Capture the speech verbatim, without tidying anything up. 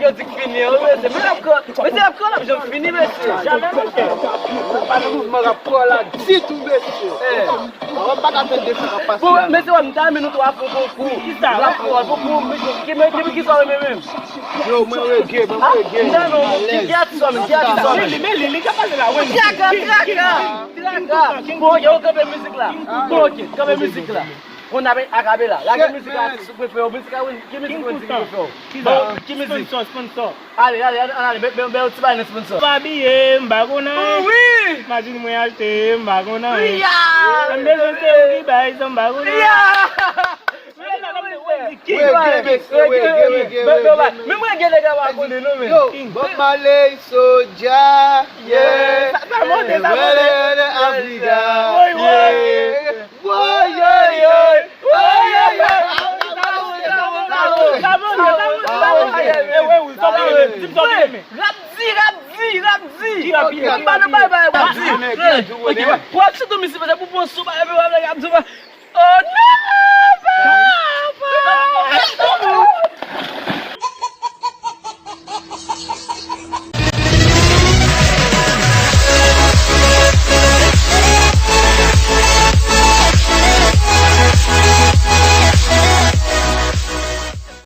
Di k fini an, wi, mesye. Men l ap kò, mesye ap kò, l ap janm fini, mesye. Jamè, mesye. Pa nan mouvman rap kò la ditou, mesye. Eh. Wè, m pa ka fè de sa k ap pase la. Bon, mesye, wè, m ta renmen nou twa fè konkou. Kisa? Rap kò, konkou, ki, ki, ki, ki sa w renmen menm? Yo, mwen reggae, mwen reggae. Ah, non, non, ki, ki atis w renmen, ki atis w renmen? Men li, men li, li ka pale la, wi. Traka, traka, traka. Bon, ok, ou kanpe mizik la. Bon, ok, kanpe mizik la. Konn ap akapela. Lage mizik la, atis ou prefere w, mizik la, wi, ki mizik ou di ki prefere w? Bon, ki mizik? Sponsor, sponsor. Ale, ale, ale, ale, bè, bè, bè, yon ti bagay nan sponsor. Pa bliye, m pa konn anyen. Wi! Machin mwen achte, m pa konn anyen. Wi, ya! M bezwen se ou ki bay, san m pa konn anyen. Ya! Reggae, mesye, reggae, reggae, reggae. Men mwen gen nèg la pa konnen non, men. Yo, Bob Marley, Soulja, yeah. Sa, sa monte, sa monte. Africa, woy, woy. Yeah. Woy, woy, woy. Woy, woy, woy. Sa monte, sa monte, sa monte. Eh, wi, wi, sa monte. Di m sa w renmen. Rap di, rap di, rap di. Ki rap di? Rap di. Rap di. Ok, wè. Wè, sitou misye fè pou pran sou ba, epi w ap lage ap di, oh non!